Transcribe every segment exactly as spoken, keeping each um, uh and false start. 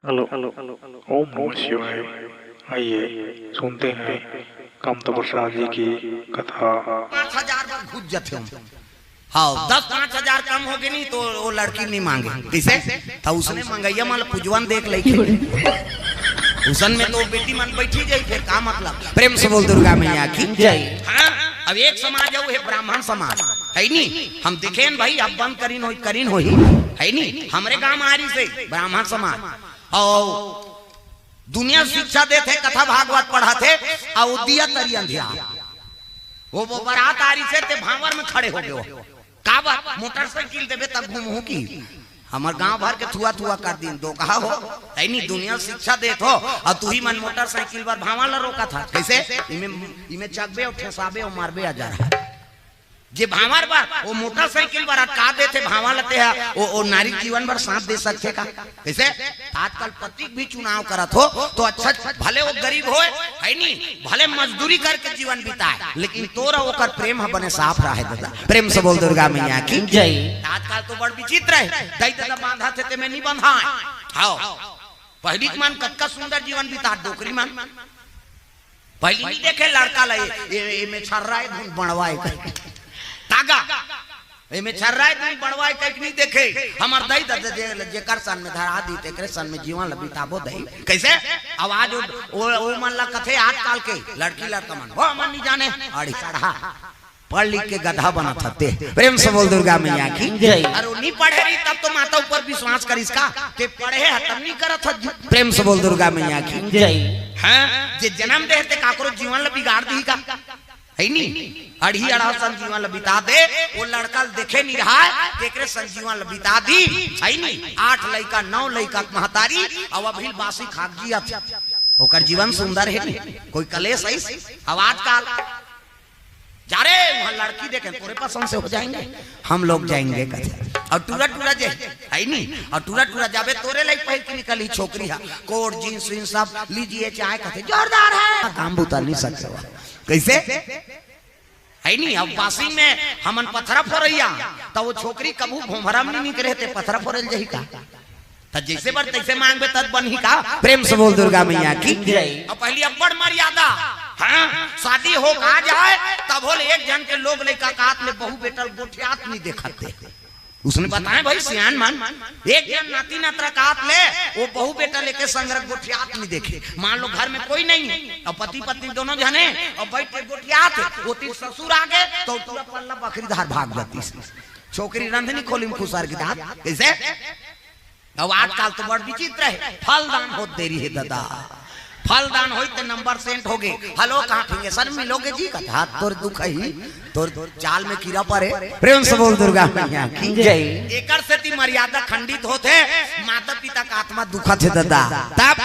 Hello. ओम नमः शिवाय। आइए, सुनते हैं कामता प्रसाद जी की कथा। पाँच हजार बार घुस जाते हो। हाँ, दस पाँच हजार कम हो गए नहीं तो वो लड़की नहीं मांगे। किसे? तो उसने मंगैया माल पुजवन देख ले के। उसन में तो बेटी मन बैठी जाई, फिर का मतलब? प्रेम से बोल दुर्गा मैया की जय। हाँ, अब एक समाज है, वो है ब्राह्मण समाज, है नी? हम देखेन भाई, अब बंद करिन होई, करिन होई, है नी? हमरे गांव आरी से ब्राह्मण समाज, और दुनिया शिक्षा देथे, कथा भागवत पढ़ाथे, और दिया तरी अंधिया। वो, वो बारात आरी से ते भांवर में खड़े हो गए हो। का बात? मोटरसाइकिल देबे तब घूमहू की? हमर गांव भर के थुआ थुआ कर दिन दो कहा हो। तैनी दुनिया शिक्षा देत हो, और तू ही मन मोटरसाइकिल पर भांवर ला रोका था। कैसे? इमे, इमे चकबे और ठेसाबे और मारबे आ जा रहा है। जे भांवर बर, वो मोटरसाइकिल बर अटका देथे भांवर ला, ते हा, वो, वो नारी जीवन भर साथ दे सकथे का? कैसे? आजकल पति भी चुनाव करत हो, तो अच्छा, भले वो गरीब होए, है नी, भले मजदूरी करके जीवन बिताए, लेकिन तोरा ओकर प्रेम ह बने साफ रहे दादा। प्रेम से बोल दुर्गा मैया की जय। आजकल तो बड़ विचित्र है, दई दादा बांधा थे ते में नहीं बंधा। हाँ, पहली के मन कतका सुंदर जीवन बिता, डोकरी मन। पहली नहीं देखे लड़का ला, ए, ए, ए में छर्रा है, धुन बड़वा है कहीं। तागा, ए में छर्रा है, धुन बड़वा है कहीं नहीं देखे। हमर दई दद जे, जेकर सन में धरा दी, तेकरे सन में जीवन ला बिताबो दई। कैसे? आवाज ओ, ओ, ओ मन ला कथे आजकल के लड़की लड़का मन, वो मन नहीं जाने, अड़ी चढ़ा। पढ़ लिख के गधा बनत हते। प्रेम से बोल दुर्गा मैया की जय। अरे नी पढ़े रही तब तो माता ऊपर विश्वास करिस का? ते पढ़े ह तब नी करत ह। प्रेम से बोल दुर्गा मैया की जय। हैं? जे जन्म दे ते काकरो जीवन ल बिगाड़ दी का? है नी? अड़ही अड़ा सन जीवन ल बिता दे, वो लड़का ल देखे नी रहा, तेकरे सन जीवन ल बिता दी, है नी? आठ लइका, नौ लइका के महतारी, अब अभी बासी खाक जियत। ओकर जीवन सुंदर है नी? कोई कलेश है? अब आजकल जा रे, वहाँ लड़की देखे, तोरे पसंद से हो जाएंगे, हम लोग जाएंगे कथे। और टूरा टूरा जे है नी, और टूरा टूरा जाबे तोरे लाइक पहिर के निकली छोकरी है, कोट जींस वींस सब लीजिए चाहे कथे जोरदार है, काम बुता नहीं सकते हो। कैसे? है नी, अब बासी में हमन पथरा फोरैया, तो वो छोकरी कभू भोमरा में नहीं निकले ते पथरा फोरल जही का? त जैसे बर तैसे मांगबे तब बनही का? प्रेम से बोल दुर्गा मैया की जय। अब पहली अब्बड़ मर्यादा, हाँ, शादी हो का जाए, तब होले एक जन के लोग लइका कात ले बहू बेटल गोठियात नहीं देखत थे। उसने बताए भाई सियान मन, एक जन नाती नतरा कात ले, वो बहू बेटा लेके संग रख गोठियात नहीं देखे। मान लो घर में कोई नहीं है, और पति पत्नी दोनों जने, और बैठ के गोठियात है, वो तीन ससुर आ गए, तो पूरा पल्ला बखरी धार भाग जाती। छोकरी रंधनी खोली में खुसार के दांत, कैसे? अब आजकल तो बड़ विचित्र है, फलदान होत देरी है दादा। फलदान होई ते नंबर सेंट होगे। हेलो, कहाँ फिंगेशन मिलोगे जी? कथा तोर दुख ही, तोर चाल में कीड़ा पड़े। प्रेम से बोल दुर्गा मैया की जय। एकर सेती मर्यादा खंडित होत है, माता पिता का आत्मा दुखत है दादा। तब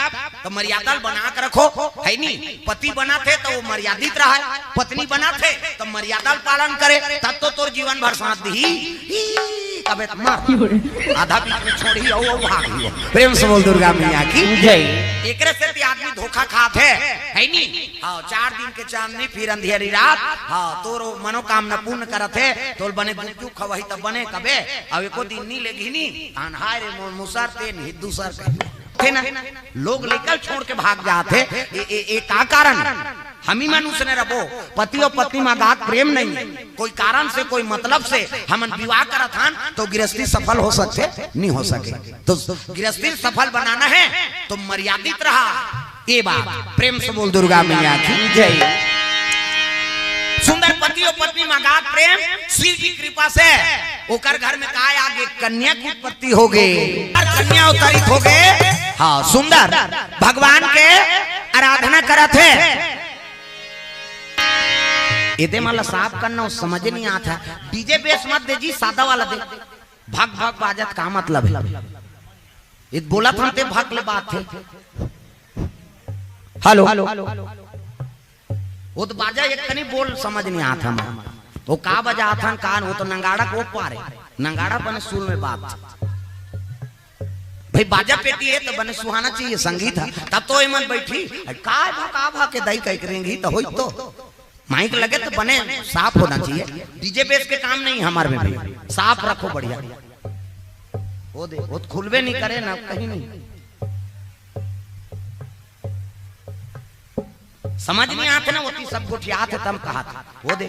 तो मर्यादा ल बना के रखो, है नी? पति बना थे तो वो मर्यादित रहा, पत्नी बना थे तो मर्यादा ल पालन करे, तब तो तोर जीवन भर साथ दी। ई, अबे त मर। आधा बीच में छोड़ी, औ, औ, भाग लियो। प्रेम से बोल दुर्गा मैया की जय। एकरे सेती आदमी धोखा खात है, है नी? हाँ, चार दिन के चांदनी फिर अंधेरी रात। हाँ, तोर मनोकामना पूर्ण करत है, तोल बने गुपचुप खवही त बने कबे, अब एको दिन नी लेगी नी, तान हाय रे मोर मुसर तेन ही दूसर कही। थे ना, लोग लइका छोड़ के भाग जात हे। ए, ए, ए का कारण? हमी मन उसने रबो, पति और पत्नी में अगाध प्रेम नहीं है, कोई कारण से, कोई मतलब से हमन विवाह करत हन, तो गृहस्थी सफल हो सकथे? नहीं हो सके। तो गृहस्थी सफल बनाना है तो मर्यादित रहा। ये बात प्रेम से बोल दुर्गा मैया की जय। सुंदर पति और पत्नी में अगाध प्रेम, शिव जी कृपा से ओकर घर में काय आगे कन्या की उत्पत्ति हो गए और कन्या अवतरित हो गए। हाँ, सुंदर भगवान के आराधना करत है। एदे मला साफ करना, वो समझ नहीं आता। डीजे बेस मत दे जी, सादा वाला दे। भक भक बाजत का मतलब है? ये बोला था ते भक ले बात थे। हेलो, वो तो बाजा एक कनी बोल समझ नहीं आता हम। वो का बजा था कान, वो तो नंगाड़ा को पारे, नंगाड़ा बने सुर में बात। भाई बाजा पेटी है तो बने सुहाना चाहिए, संगीत है, तब तो एमन बैठी। का भा, का भा के दाई कह करेंगी तो होई तो। माइक लगे तो बने साफ होना चाहिए। डीजे बेस के काम नहीं हमारे में भी। साफ रखो बढ़िया। वो दे, वो तो खुलबे नहीं करे ना कहीं नहीं। समझ नहीं आते ना, ओती सब गोठियात हे तब कहा था। वो दे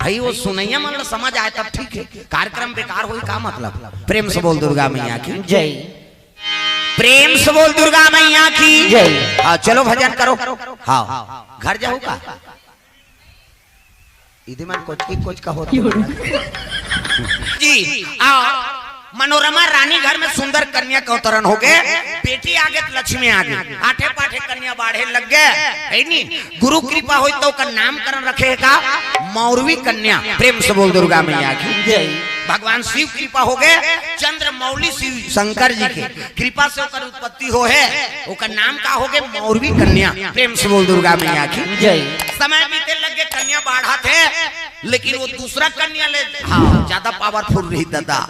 भाई, वो सुनैया मन ला समझ आए तब ठीक है, कार्यक्रम बेकार होई का मतलब? प्रेम से बोल दुर्गा मैया की जय। प्रेम से बोल दुर्गा मैया की जय। हाँ, चलो भजन करो। हाँ, घर जाओ का? इधर मन कोचकी कोचका होता जी। आ, मनोरमा रानी घर में सुंदर कन्या के अवतरण हो गए। बेटी आगे तो लक्ष्मी आगे, आठे पाठे कन्या बाढ़े लग गए, है नी? गुरु कृपा होई तो ओकर नामकरण रखे का मौरवी कन्या। प्रेम से बोल दुर्गा मैया की जय। भगवान शिव कृपा हो गए, चंद्र मौली शिव शंकर जी के कृपा से ओकर उत्पत्ति हो है, ओकर नाम का हो गए मौरवी कन्या। प्रेम से बोल दुर्गा मैया की जय। समय बीते लग गए, कन्या बाढ़त हे, लेकिन वो दूसरा कन्या ले, हाँ, ज्यादा पावरफुल रही दादा।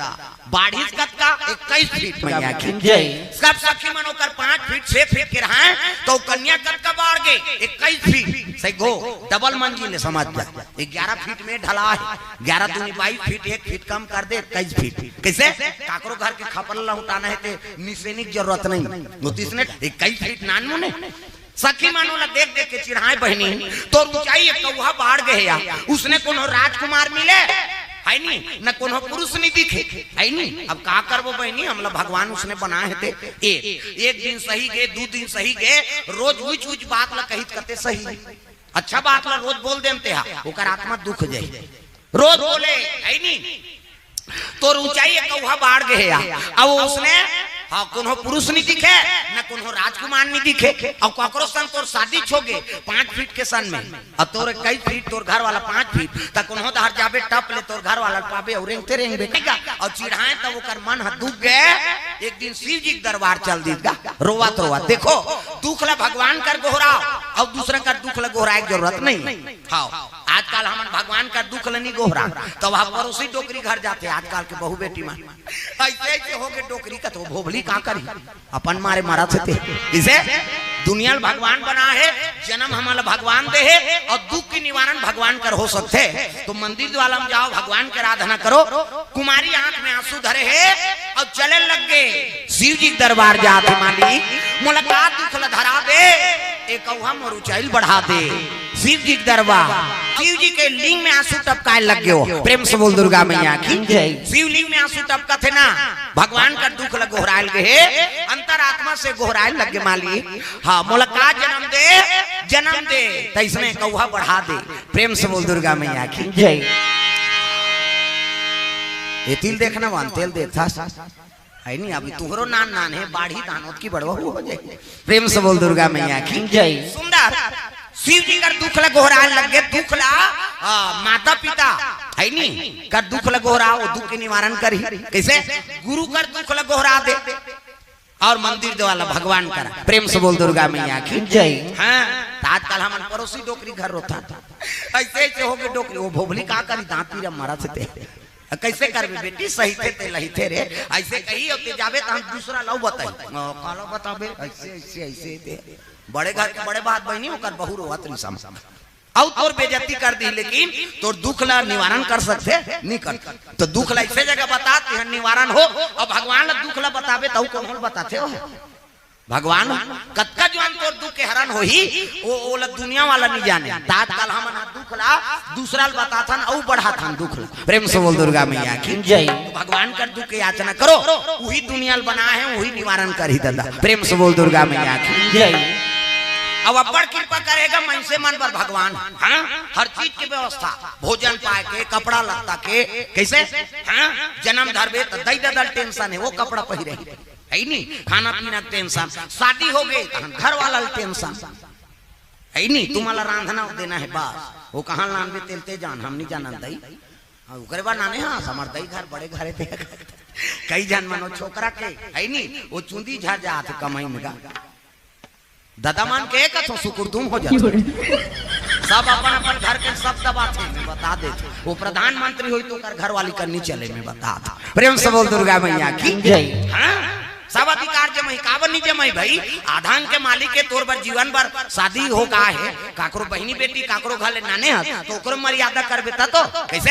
बाढ़िस कतका? इक्कीस फीट मैया की जय। सब सखी मन ओकर पाँच फीट, छह फीट के रहाय, तो कन्या कतका बाढ़ गे? इक्कीस फीट। सही गो, डबल मंजिल हे, समझ जा। ग्यारह फीट में ढला है, ग्यारह दूनी बाईस फीट, एक फीट कम कर दे, इक्कीस फीट। कैसे? काकरो घर के खपरा ला उठाना है ते निसेनी के जरूरत नहीं। वो तीसने इक्कीस फीट नान मुने। सखी मन ओला देख देख के चिढ़ाए, बहिनी, तोर ऊंचाई एक कौहा बाढ़ गए हे या, उसने कोनो राजकुमार मिले, है नी, न कोनो पुरुष नहीं दिखे, है नी। अब का करबो बहिनी, हमला भगवान उसने बनाए हे ते। एक, एक दिन सही गे, दू दिन सही गे, रोज उच उच बात ला कहित कते सही। अच्छा बात ला रोज बोल देम ते हा, ओकर आत्मा दुख जाई। रोज बोले, है नी, तोर ऊंचाई एक कौहा बाढ़ गए हे या। अब उसने, हाँ, कोनो पुरुष नहीं दिखे, न कोनो राजकुमार नहीं दिखे। अब काकरो संग तोर शादी हो गे पाँच फीट के सन में, अब तोर इक्कीस फीट, तोर घर वाला पाँच फीट, त कोनो दहर जाबे टप ले तोर घर वाला पाबे और रेंगते रेंगबे। अब चिढ़ाए तब ओकर मन ह दुख गए। एक दिन शिव जी के दरबार चल दीस गा, रोवत रोवत। देखो, दुख ला भगवान कर गोहराव, अब दूसरा कर दुख ला गोहराए के जरूरत नहीं। हाँ, आजकल हमन भगवान कर दुख ल नी गोहरा, तब हम पड़ोसी डोकरी घर जाते, आजकल के बहू बेटी मन ऐसे ऐसे हो गे डोकरी का, तो भोभली का करी, अपन मारे मरत हे ते। इसे दुनिया ल भगवान बना है, जन्म हमन ल भगवान दे है, और दुख के निवारण भगवान कर हो सकते। तो मंदिर वाला में जाओ, भगवान की आराधना करो। कुमारी आंख में आंसू धरे है और चले लग गए शिव जी के दरबार जात हे, मालिक, मोला का दुख ल धरा दे, एक कौहा मोर ऊंचाई ल बढ़ा दे। शिव जी के दरबार, शिव जी के लिंग में आंसू टपकाए लग गयो। प्रेम से बोल दुर्गा मैया की जय। शिव लिंग में आंसू टपकत हे ना, भगवान का दुख ल गोहराए लगे हे, अंतरात्मा से गोहराए लग गए, मालिक, हाँ, मोला का जन्म दे, जन्म दे, तैसने कौहा बढ़ा दे। प्रेम से बोल दुर्गा मैया की जय। ये तिल देखना वन, तेल देखता है नी, अभी तुहरो नान नान है, बाढ़ी दानोत की बड़वा हो जाए। प्रेम से बोल दुर्गा मैया की जय। सुंदर शिव जी कर दुख ल गोहराए लग गए, दुख ला, आ, माता पिता है नी कर दुख ल गोहरा, वो दुख के निवारण करी। कैसे? गुरु कर दुख ल गोहरा दे और मंदिर देवाला भगवान करा। प्रेम से बोल दुर्गा मैया की जय। हाँ, तो आजकल हमन पड़ोसी डोकरी घर रोता था, ऐसे ऐसे हो गए डोकरी, वो भोभली का करी, दांत पीरा मरत हे ते। कैसे करबे बेटी, सही थे ते लही थे रे, ऐसे कही होते जाबे तो हम दूसरा लव बताई। ओ, काला बताबे, ऐसे, ऐसे, ऐसे थे। बड़े घर के बड़े बात बहिनी, ओकर बहू रोवत रिसम। अउ तोर बेइज्जती कर दी, लेकिन तोर दुख ला निवारण कर सकथे, नहीं कर। तो दुख ला ऐसे जगह बता, तेहर निवारण हो, और भगवान ला दुख ला बताबे, तो कौन होल बताथे हो? भगवान कतका जुआन तोर दुख के हरण होही, ओ, ओला दुनिया वाला नहीं जाने। त आजकल हमन ह दुख ला दूसरा ल बताथन, अउ बढ़ाथन दुख ला। प्रेम से बोल दुर्गा मैया की जय। तो भगवान कर दुख के याचना करो, वही दुनिया ल बना है, वही निवारण करही दादा। प्रेम से बोल दुर्गा मैया की जय। अब अब्बड़ कृपा करेगा मनसे मन पर भगवान। हाँ, हर चीज के व्यवस्था, भोजन पाए के, कपड़ा लत्ता के, कैसे? हाँ, जन्म धरबे त दई ददा ल टेंशन है, वो कपड़ा पहिरे है नी, खाना पीना के टेंशन, शादी हो गए तहन घर वाला ल टेंशन है नी, तुम्हाला रांधना देना है बस, वो कहाँ लानबे तेल ते जान, हम नहीं जानन दई। हाँ, ओकरे बाद नाने, हाँ, हमर दई घर बड़े घर है ते। कई झन मन वो छोकरा के है नी, वो चुंदी झर जात कमाई में गा। दादा मन के कथो सुकुर तुम हो जाते। सब अपन अपन घर के सब दबाथे, मैं बता देते। वो प्रधानमंत्री होई तो ओकर घरवाली करनी चले, मैं बता दे। प्रेम से बोल दुर्गा मैया की जय। हाँ, सब अधिकार जमाई, काबर नहीं जमाई भाई? आधान के मालिक के तोर बर जीवन बर शादी हो का है, काकरो बहिनी बेटी काकरो घर ले नाने हस, तो ओकरो मर्यादा करबे त तो। कैसे?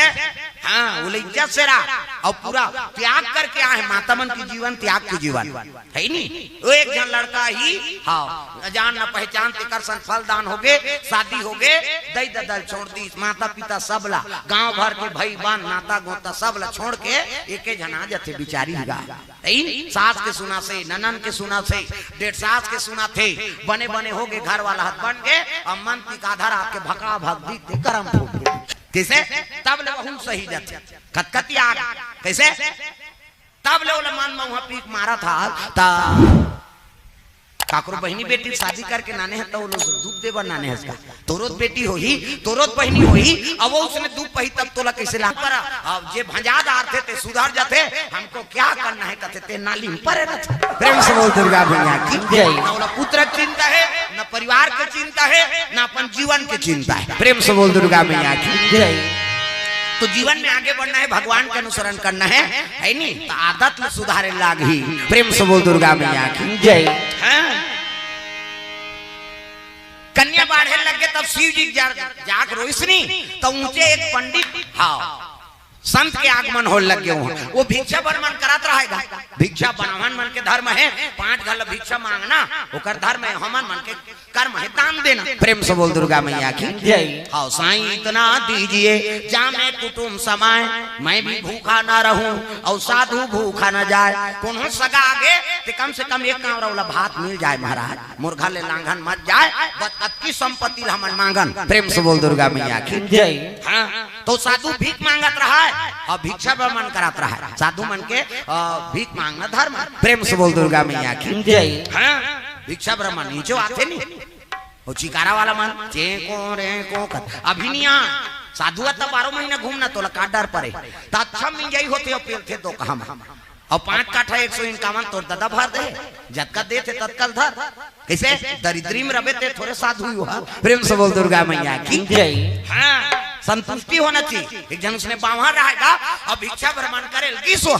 हाँ, वो ले इज्जत से रहा और पूरा त्याग करके आए, माता मन की जीवन त्याग की जीवन है नी। वो एक झन लड़का ही, हाँ, जान न पहचान, तेकर सन फलदान होगे, शादी होगे, दई ददल छोड़ दीस, माता पिता सबला, गांव भर के भई बन, नाता गोता सबला छोड़ के एके झन आ जथे बिचारी गा। तइन सास के सुना से, ननन के सुना से, डेढ़ सास के सुना थे, बने बने होगे, घर वाला हत बन गे, अब मन तिकाधर आपके भका भक दी ते करम फूट गे। कइसे? तब ले वहू सही जथे। कतकतिया। कइसे? तब ले ओला मन म उहाँ पीक मारत हस, त काकरो बहिनी बेटी शादी करके नाने हस, त ओला दुख दे बर नाने हस का? तोरो त बेटी होही, तोरो त बहिनी होही, अब वो उसने दुख पही तब तोला कइसे लाग पर? अब जे भंजा डारथे ते सुधर जाथे, हमको क्या करना है कथे ते नाली में परे रहथे। प्रेम से बोल दुर्गा मैया की जय। न ओला पुत्र के चिंता हे, न परिवार के चिंता हे, न अपन जीवन के चिंता हे। प्रेम से बोल दुर्गा मैया की जय। तो जीवन में आगे बढ़ना हे, भगवान के अनुसरण करना हे, हे नी? त आदत ल सुधारे लागही। प्रेम से बोल दुर्गा मैया की जय। हाँ। कन्या बाढ़े लग गे तब शिव जी जा, जाग रोइस नी, त ऊंचे एक पंडित, हाँ, संत के आगमन होय लग गे। वो भिक्षा बर मन करत रहय गा। भिक्षा बाम्हन मन के धर्म हे, पांच घल भिक्षा मांगना, ओकर धर्म हे, हमन मन के कर्म हे दान देना। प्रेम से बोल दुर्गा मैया की जय। हाँ, साईं इतना दीजिए, जामे कुटुम समाए, मैं भी भूखा ना रहूं और साधु भूखा ना जाए। कोनो सगा आगे, ते कम से कम एक कांवरा ओला भात मिल जाए महाराज। मोर घर ले लांघन मत जाए, बस अतकी संपत्ति ल हमन मांगन। प्रेम से बोल दुर्गा मैया की जय। हाँ, त साधु भीख मांगत रहय, अउ भिक्षा बर मन करत रहय। साधु मन के, अ, भीख मांगना धर्म। प्रेम से बोल दुर्गा मैया की जय। हाँ, भिक्षा बर मन नीचे आथे नी, वो चिकारा वाला मन, चेंको रेंको कथे, अभी नी आ, साधु ह त बारह महीना घूमना, तोला का डर परे? त अच्छा मिंजई होथे, अउ पेलथे दो कहम। अउ पांच काठा एक सौ इक्यावन तोर ददा भर दे, जतका देथे ततका ल धर। कइसे? दरिद्री में रबे ते थोरे साधु ही हो। प्रेम से बोल दुर्गा मैया की जय। हाँ, संतुष्टि होना चाहिए। एक झन उसने बाम्हन रहय गा, अउ भिक्षा बर मन करे ल गिस ओ,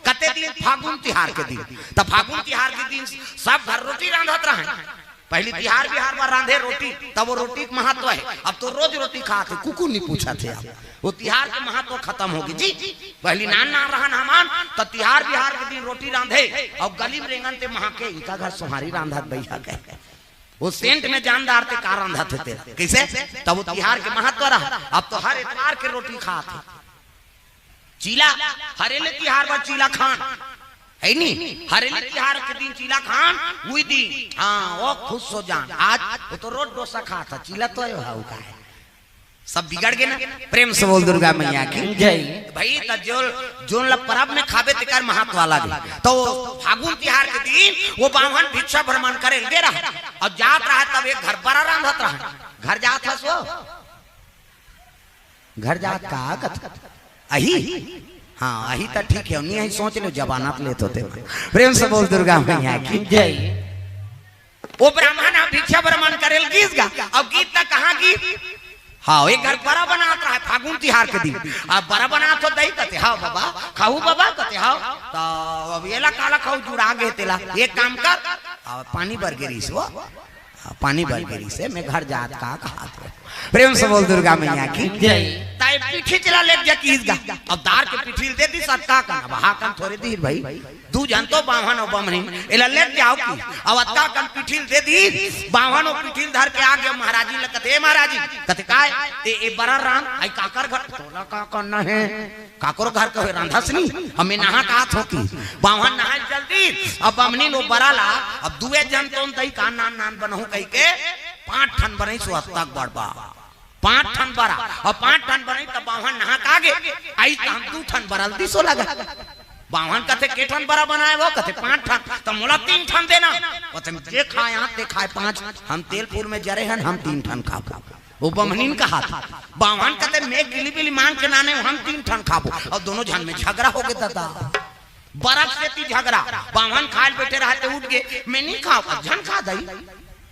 कते दिन? फागुन तिहार के दिन। त फागुन तिहार के दिन सब घर रोटी रांधत रहय। पहिली तिहार बिहार बर रांधे रोटी, तब वो रोटी के महत्व हे। अब तो रोज रोटी खात हे, कुकुर नी पूछत हे। अब वो तिहार के महत्व खतम होगे जी। पहिली नान नान रहन हमन, त तिहार बिहार के दिन रोटी रांधे, अउ गली में रेंगन ते महके, इनका घर सोहारी रांधत बइहा कहे। वो सेंट में जान डारते का रांधत हे ते। कइसे? तब वो तिहार के महत्व रहा। अब तो हर एतवार के रोटी खात हे। चीला, हरेली तिहार बर चीला खान, हे नी? हरेली तिहार के दिन चीला खान, उही दिन, हाँ, वो खुश हो जान। आज वो तो रोज डोसा खात हे, चीला तो हे, हाउ का हे? सब बिगड़ गे ना। प्रेम से बोल दुर्गा मैया की जय। भई, त जोन, जोन ल परब में खाबे तेकर महत्व अलग हे। त फागुन तिहार के दिन वो बाम्हन भिक्षा बर मन करे ल गे रहय, अउ जात रहय तब एक घर बरा रांधत रहय। घर जात हस वो? घर जात का कथे? अही? हाँ, अही त ठीक हे, नी अही सोच ले, जमानत लेत होते। प्रेम से बोल दुर्गा मैया की जय। वो ब्राह्मण ह भिक्षा बर मन करे ल गिस गा, अउ गिस त कहाँ गिस? हाँ, एक घर बरा बनात रहय फागुन तिहार के दिन। अब बरा बनात हो दई कथे, हाँ बाबा, खाहू बाबा कथे, हाँ। त अब एला काला खाहू, जुड़ा गे तेला, एक काम कर, अब पानी बर गे रिहिस वो। हाँ, पानी बर गे रिहिसे, मैं घर जात का कहत हँव। प्रेम से बोल दुर्गा मैया की जय। त ए पीठी चला ले जा किहिस गा। अब डार के पीठी ल दे दिस अतका कन, अब हा कन थोरे दिस भई। दू झन तो बाम्हन अउ बम्हनिन, एला ले जाव कि। अब अतका कन पीठी ल दे दिस, बाम्हन ओ पीठी ल धर के आ गे महाराजिन ल कथे, "ए महाराजिन," कथे, "काय?" "ए, ए बरा रांध, अई काकर घर?" "तोला का करना हे?" काकरो घर के होय रांधस नी, हमें नहा का थोकी। बाम्हन नहाय चल दिस, अब बम्हनिन ओ बरा ला, अब दुए झन तोन दई का नान नान बनहूँ कहिके, पाँच ठन बनइस ओ अतक बड़ बा। पाँच ठन बरा, अब पाँच ठन बनइस त बाम्हन नहा का गे, अइस त हम दू ठन बरा ल दिस ओला गा। बाम्हन कथे, "के ठन बरा बनाय वो?" कथे, "पाँच ठन।" "त मोला तीन ठन देना।" कथे, "जे खाय आँख ते खाय पाँच, हम तेल फूल में जरे हन, हम तीन ठन खाबो।" वो बम्हनिन कहत, बाम्हन कथे, "मैं गिली बिली मांग के नाने हँव, हम तीन ठन खाबो।" अउ दोनों झन में झगरा होगे ददा। बरा के सेती झगरा। बाम्हन खाय ल बइठे रहय ते उठ गे, "मैं नी खाँव।" "झन खा दई,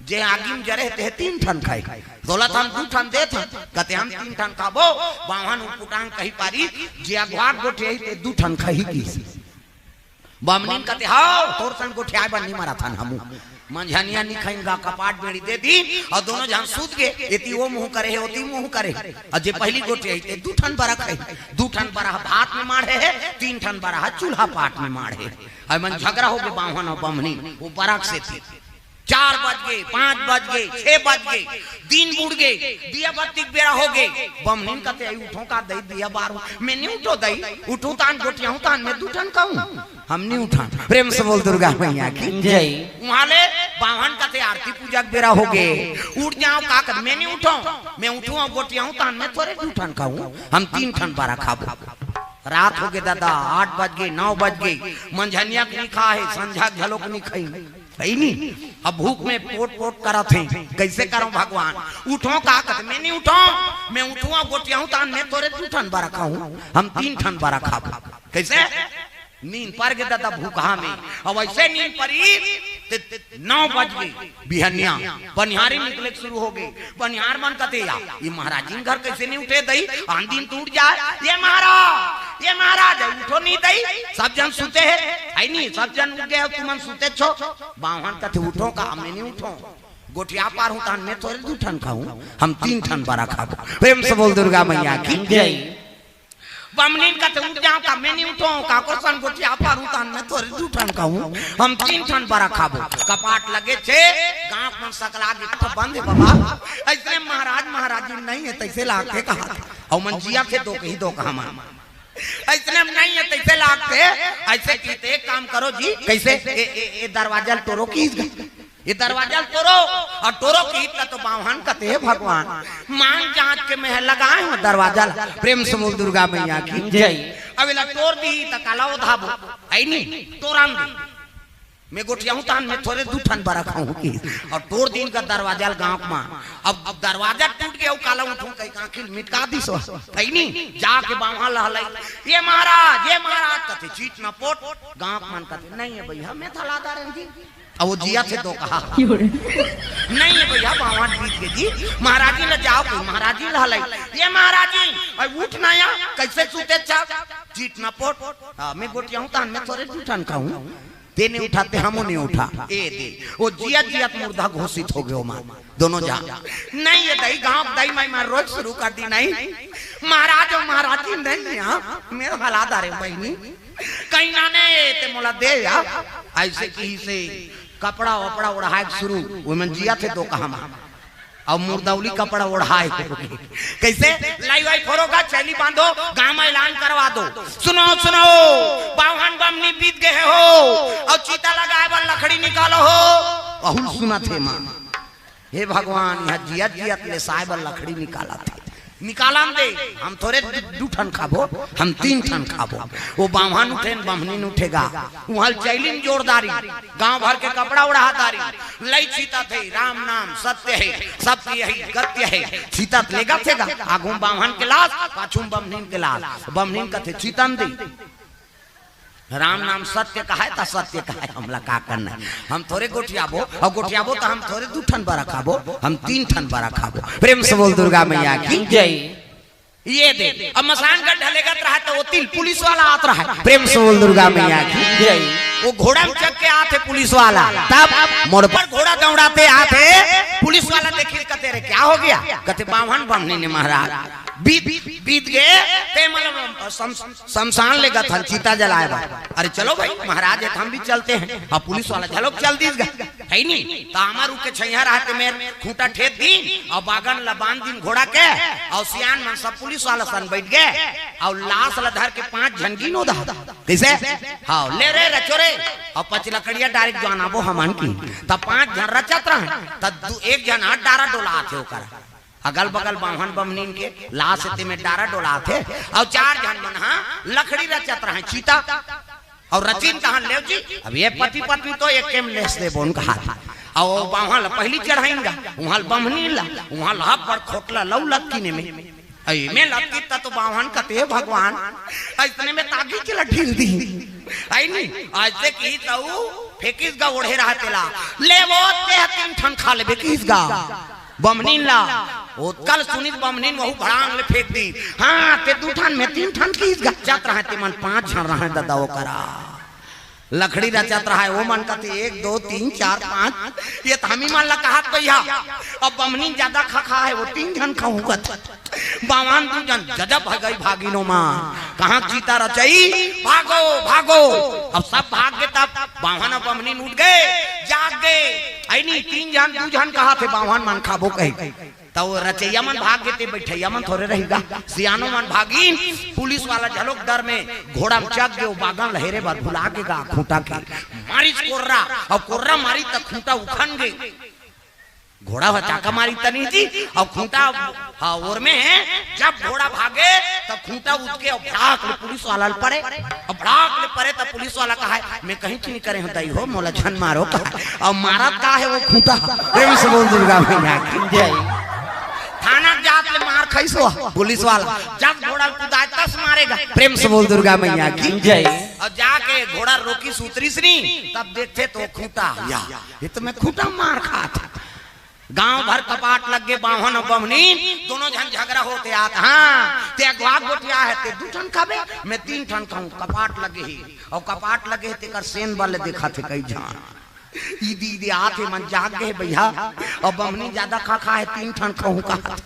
जे आगी में जरे हे ते तीन ठन खाही। तोला त हम दू ठन देत हन।" कथे, "हम तीन ठन खाबो।" बाम्हन उटपुटांग कहि पारिस, "जे अघवा के गोठियाही ते दू ठन खाही," किहिस। बम्हनिन कथे, "हव, तोर सन गोठियाय बर नी मरत हन हमू।" मंझनिया नी खइन गा, कपाट बेड़ी दे दिन, अउ दोनों झन सूत गे, एती ओ मुँह करे हे, ओती मुँह करे हे। अउ जे पहिली गोठियाही ते दू ठन बरा खाही, दू ठन बरा ह भात में माढ़े हे, तीन ठन बरा ह चूल्हा पाट में माढ़े हे। अउ मन झगरा होगे बाम्हन अउ बम्हनिन, ओ बरा के सेती। चार बज गे, पाँच बज गे, छह बज गे, दिन बुड़ गे, दिया बत्ती के बेरा हो गे। बमनीन कथे, "आई उठों का दई, दिया बारूं।" "मैं नहीं उठों दई, उठूं तान गोठियाहूं तान मैं दू ठन खाहूं।" "हम नहीं उठन।" प्रेम से बोल दुर्गा मैया की जय। उहाँ ले बाम्हन कथे, "आरती पूजा के बेरा हो गे, उठ जाओ।" का कथे, "मैं नहीं उठों, मैं उठूं अउ गोठियाहूं तान मैं थोरे दू ठन खाहूं, हम तीन ठन बरा खाबो।" रात हो गे दादा, आठ बज गे, नौ बज गे, मंझनिया के नहीं खाहे, संझा के घलोक नहीं खाही। हे नी? अब भूख में पोट पोट करत हे, कइसे करंव भगवान? उठों का कथे, "मैं नहीं उठों, मैं उठूं अउ गोठियाहूं तान मैं थोरे दू ठन बरा खाहूं, हम तीन ठन बरा खाबो।" कइसे? नींद पर गे दादा भूखा में। अब अइसे नींद परी, ते, ते नौ बज गे, बिहनिया बनिहारी निकले के शुरू हो गे। बनिहार मन कथे, "या, ये महाराजिन घर कइसे नहीं उठे दई? आन दिन तो उठ जाय।" "ये महाराज, ये महाराज, उठो नहीं दई, सब जन सुते हे।" "हे नी, सब जन उठ गे हो, तुमन सुते छो।" बाम्हन कथे, "उठों का, मैं नहीं उठों, गोठिया पारहूं तान मैं थोरे दू ठन खाहूं, हम तीन ठन बरा खाबो।" प्रेम से बोल दुर्गा मैया की जय। बमनीन कथे, "उठ जाओ का, मैं नहीं उठों, काकर सन गोठिया पारहूं तान मैं थोरे दू ठन खाहूं, हम तीन ठन बरा खाबो।" कपाट लगे छे, गांव मन सकला गे, "त बंद हे बाबा, अइसने महाराज महाराजिन नहीं हे, तइसे लागथे कहा, अउ मन जिया थे दो कही दो कहा मा, अइसने हम नहीं हे, तइसे लागथे।" अइसे कहिथे, "एक काम करो जी।" कइसे? "ए, ए, ए दरवाजा ल टोरो किहिस गा, ये दरवाजा ल टोरो।" अउ टोरो किहिस त तो बाम्हन कथे, "हे भगवान, मांग जांच के मैं लगाए हंव दरवाजा ल।" प्रेम से बोल दुर्गा मैया की जय। अब एला टोर दिही त काला ओधाबो, हे नी, टोरन दे। "मैं गोठियाहूं तान मैं थोरे दू ठन बरा खाहूं" किहिस, अउ टोर दिन का दरवाजा ल गांव मा। अब, अब दरवाजा टूट गे, अउ काला उठूं कहिके आंखी ल मिटका दिस, हे नी? जाके बाम्हन ल हलई, "ये महाराज, ये महाराज," कथे, "चीट न पोट।" गांव मन कथे, "नहीं हे भइया, मैं थला दारेन जी।" अब वो जिया थे तो कहा, "नहीं हे भइया, बाम्हन बीत गे जी, महाराजिन ल जाओ कोई, महाराजिन ल हलई।" "ये महाराजिन, अउ उठ ना या, कइसे सुते छा?" "चीट न पोट, हाँ, मैं गोठियाहूं तान मैं थोरे दू ठन खाहूं।" ते नहीं उठा, ते हमू नहीं उठा। ए दे, वो जिया जिया मुर्दा घोषित हो गे ओमा, दोनों जा। "नहीं हे दई, गांव के दई माई मन रोज शुरू कर दी नहीं। महाराज अउ महाराजिन नहीं हे, हाँ, मैं हला दारेंव बहिनी। कहीं ना ने ते मोला दे या।" अइसे किहिसे कपड़ा वपड़ा ओढ़ाए के शुरू, ओमन जिया थे तो कहा मा। अउ मुर्दउली कपड़ा ओढ़ाए होगे। कइसे? "लई वई फोरो गा, चैली बांधो, गांव मा ऐलान करवा दो। सुनो, सुनो, बाम्हन बमनी बीत गे हे हो, अउ चीता लगाए बर लकड़ी निकालो हो।" अहू ल सुनत हे मां। हे भगवान, इहां जियत जियत लेसाए बर लकड़ी निकालत हे। "निकालन दे, हम थोरे दू, दू ठन खाबो, हम तीन ठन खाबो।" वो बाम्हन उठेन, बमनीन उठे गा, उहां ल चैलिन जोर दारिन, गांव भर के कपड़ा ओढ़ा दारिन, लई चीतत हे, "राम नाम सत्य हे, सत्य ही गत्य हे।" चीतत लेगत हे गा, आगू म बाम्हन के लास, पाछू म बमनीन के लास। बमनीन कथे, "चीतन दे, राम नाम सत्य कहाय त सत्य कहाय, हमला का करना हे? हम थोरे गोठियाबो, अउ गोठियाबो त हम थोरे दू ठन बरा खाबो, हम तीन ठन बरा खाबो।" प्रेम से बोल दुर्गा मैया की जय। ये दे, अब मसान गड्ढा लेगत रहय त ओती ले पुलिस वाला आत रहय। प्रेम से बोल दुर्गा मैया की जय। वो घोड़ा म चघ के आथे पुलिस वाला, तब मोड़ पर घोड़ा दौड़ाते आथे, पुलिस वाला देखिस कथे, "अरे क्या हो गया?" कथे, "बाम्हन बमनीन हे महाराज, बीत, बीत गे, ते मतलब शमशान लेगत हन चीता जलाए बर।" "अरे चलो भाई, महाराज हे त हम भी चलते हैं।" अब पुलिस वाला घलोक चल दिस गा, हे नी? त आमा रूख के छइहां रहय ते मेर खूंटा ठेंद दिन अउ बागन ला बांध दिन घोड़ा के, अउ सियान मन सब पुलिस वाला सन बइठ गे, अउ लास ला धर के पांच झन गिन ओधा। कइसे? "हाँ, ले रे रचो रे, अउ पचलकड़िया डारेक जान आबो हमन" किहिन। त पांच झन रचत रहय, त दू, एक झन ह डारा डोलात हे ओकर अगल बगल बाम्हन बमनीन के लास हे ते में डारा डोलात हे, अउ चार झन मन ह लकड़ी रचत रहय, चीता। अउ रचिन तहन लेव जी, अब ये पति पत्नी तो एके म लेस देबो न कहाथे। अउ बाम्हन ल पहिली चढ़ाइन गा, उहां ल बमनीन ला, उहां ल हब्बड़ खोटला लऊ लतकिन एमे। अइ में लतकिस त तो बाम्हन कथे, "हे भगवान, अइसने में त आगी के ला ढील दिही।" हे नी, अइसे किहिस त फेंकिस गा ओढ़े रहय तेला, "ले वो, ते ह तीन ठन खा लेबे" किहिस गा। बमनीन ला। ओतका ल सुनिस बमनीन, वहू भड़ांग ले फेंक दिस। "हाँ, ते दू ठन, में तीन ठन" किहिस गा। चत रहय ते मन पांच झन रहय ददा ओकरा। लकड़ी रचत रहय, ओ मन कथे, "एक, दो, तीन, चार, पांच, ये त हमी मन ला कहत भइया।" अब बमनीन जादा खा खा हे, वो तीन झन खाहूं कथे। बाम्हन दू झन जजब भगई भागिन ओमा। कहां चीता रचई, भागो, भागो। अब सब भाग गे तब बाम्हन अउ बमनीन उठ गे, जाग गे। ए, नहीं, तीन झन, दू झन कहाथे, बाम्हन मन खाबो कही। त वो रचइया मन भाग गे, ते बइठइया मन थोरे रहिगा। सियानो मन भागिन, पुलिस वाला झलोक डर में घोड़ा म चघ गे, वो बागन ल हेरे बर भुला गे गा खूंटा के। मारिस कोर्रा, अउ कोर्रा मारिस त खूंटा उखन गे। घोड़ा ह चाका मारिस त नहीं जी, अउ खूंटा, हाँ, ओर में हे, जब घोड़ा भागे, तब खूंटा उठ के अउ भड़ाक ले पुलिस वाला ल परे, अउ भड़ाक ले परे, तब पुलिस वाला कहाय, "मैं कहीं नहीं करे हंव दाई हो, मोला झन मारो," कहा, अउ मारत का हे वो खूंटा। प्रेम से बोल दुर्गा मैया की जय। थाना जात ले मार खाइस वो पुलिस वाला, जब घोड़ा ल कुदाय तस मारे गा। प्रेम से बोल दुर्गा मैया की जय। अउ जाके घोड़ा रोकिस, उतरिस नी, तब देखथे त वो खूंटा, या, ये तो मैं खूंटा मार खात। गांव भर कपाट लग गे, बाम्हन अउ बम्हनीन दोनों झन झगरा होत हे आत। हाँ, ते अगवा गोठिया हे, ते दू ठन खाबे, मैं तीन ठन खाहूं, कपाट लगे हे। अउ कपाट लगे हे, तेकर सेन बल देखथे कई झन। इदी इदी आत हे, मन जाग गे हे भइया, अउ बम्हनीन जादा खा खा हे, तीन ठन खाहूं का।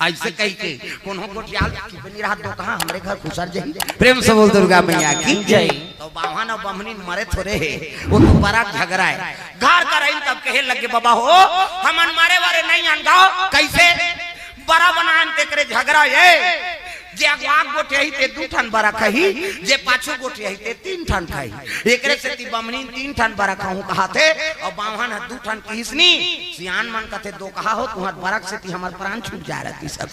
अइसे कहिके कोनो गोठियाल के बनी रहत, दोकहा हमरे घर खुसर जाही। प्रेम से बोल दुर्गा मैया की जय। त बाम्हन अउ बम्हनीन मरे थोरे हे, वो तो बरा झगरा हे। घर कर आइन तब कहे लगे, "बबा हो, हमन मरे वरे नहीं अन गा, कइसे बरा बनान, तेकरे झगरा हे।" जे अगवा गोठियाही ते दू ठन बरा खाही, जे पाछू गोठियाही ते तीन ठन खाही। एकरे सेती बम्हनीन तीन ठन बरा खाहूं कहाथे, अउ बाम्हन ह दू ठन किहिस नी। सियान मन कथे, "दोकहा हो, तुंहर बरा के सेती हमर प्राण छूट जाय रहतिस सब।"